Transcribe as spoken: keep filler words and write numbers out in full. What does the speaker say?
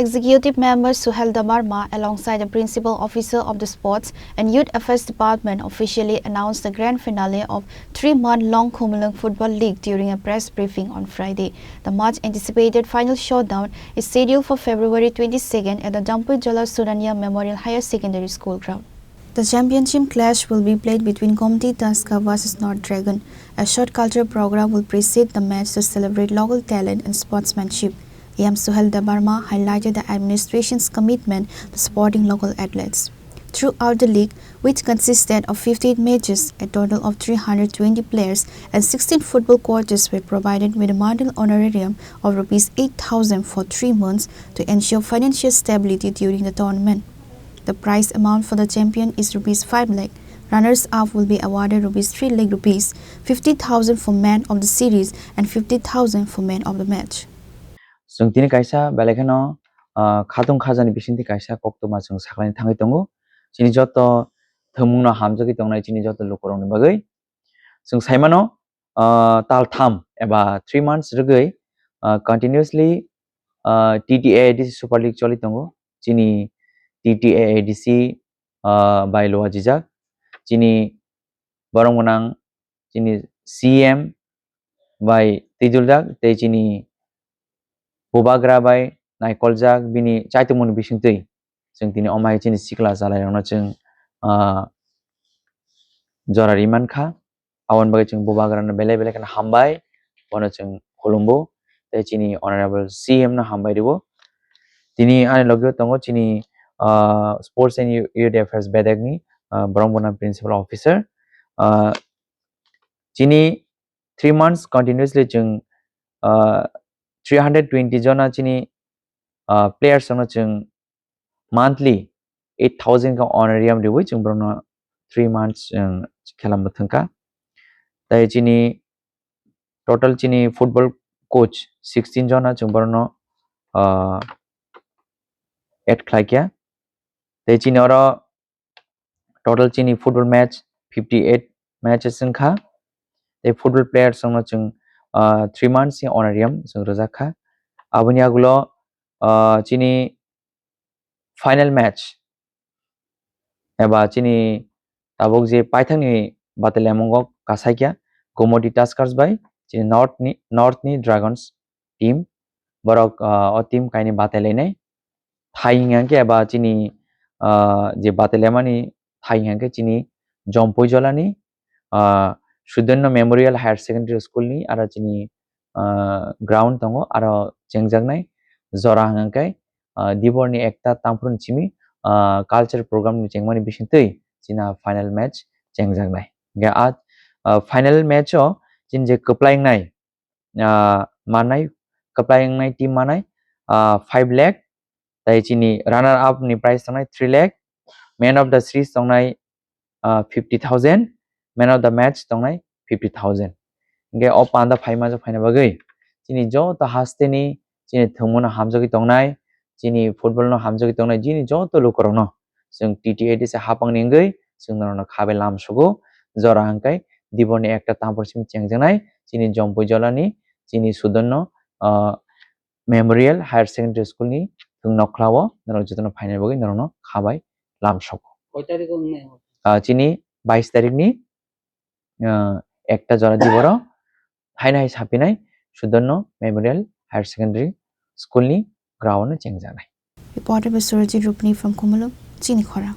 Executive Member Suhel Debbarma, alongside the Principal Officer of the Sports and Youth Affairs Department, officially announced the grand finale of three-month-long Khumulwng Football League during a press briefing on Friday. The much-anticipated final showdown is scheduled for February twenty-second at the Jampui Jola Surania Memorial Higher Secondary School ground. The championship clash will be played between Gomti Daska versus North Dragon. A short cultural program will precede the match to celebrate local talent and sportsmanship. E M Suhel Debbarma highlighted the administration's commitment to supporting local athletes. Throughout the league, which consisted of fifty-eight matches, a total of three hundred twenty players and sixteen football coaches were provided with a monthly honorarium of rupees eight thousand for three months to ensure financial stability during the tournament. The prize amount for the champion is rupees five lakh. Runners-up will be awarded rupees three lakh rupees, fifty thousand for man of the series and fifty thousand for man of the match. Chwng tini kaisa belai kheno, ah, khatung khajani bisingtwi kaisa koktwma chwng sakhlaina thangwi tongo. Chini joto thwngmungno hamjagwi tongnai chini joto lukurokni bagwi. Chwng saimano, ah, tal tham eba three months rwgwi, ah, continuously, ah, T T A A D C Super League choli tongo. Chini T T A A D C, ah, bai luajijak. Chini borok gwnang chini C M bai twiduljak tei chini bubagra bai naikoljak bini chaitokmani bisingtwi chwng tini omo hai chini sikla chalairokno chwng, ah, jora ri mankha. Aboni bagwi chwng bubagrano belai belai kheno hambai, bono chwng khulumbo tei chini Honorable C M no hambai rwo. Tini ani logi tongo chini, ah, Sports and Youth Affairs bedekni, ah, borok bono Principal Officer. Ah, chini three months continuously chwng, ah, three hundred twenty jona chini, ah, players no chwng monthly eight thousand ka honorarium riwi chwng borokno three months, um, khela mwthangkha. Tai chini total chini football coach sixteen jona chwng borokno, ah, add khlaikha. Tai chini oro total chini football match fifty-eight matches wngkha. Tei football players rokno chwng, ah, three months ni honorarium chwng rwjakha. Aboni agulo, ah, chini final match eba chini tabuk je paithakni bataliamungo kasaikya Gomoti Tuskers bai chini North ni, North ni Dragons team. Borok, ah, o team kainwi batailainai. Thai hingkha khe eba chini, ah, je batailaimani thai hingkha khe chini Jompui Jolani, ah, Sudanno Memorial Higher Secondary School ni aro chini, ah, ground tongo, aro chengjaknai jora hingkha khe, ah, Diborni ekta tamphru ni simi, ah, culture program ni chengmani bisingtwi china final match chengjaknai. Hingkhe a, ah, final match o chini je kwplai wngnai, ah, manai, kwplai wngnai team manai, ah, five lakh, tai chini runner up ni prize tongnai three lakh, man of the series tongnai, ah, fifty thousand, man of the match tongnai fifty thousand. Hingkhe o panda phaima jok phaina bagwi chini joto hasteni chini thwngmano hamjagwi tongnai, chini football no hamjagwi tongnai, chini joto lukurokno chwng T T A D C hapangni wngwi chwng norokno khabai lam sugo. Jora hwnkhe Diborni ekta tamphru simi chengjaknai chini Jompui Jolani chini Sudanno, ah, Memorial Higher Secondary School ni thwng nokhlao norok jotono phainai bagwi norokno khabai lam sugo. Koi tarikh o wngnai? Ah, chini bais tarikh ni, ah, ekta jora Diboro haino hai sapinai Sudanno Memorial Higher Secondary School ni ground o chengjaknai. Reporter by Surajit Rupni from Khumulwng, Chini Khorang.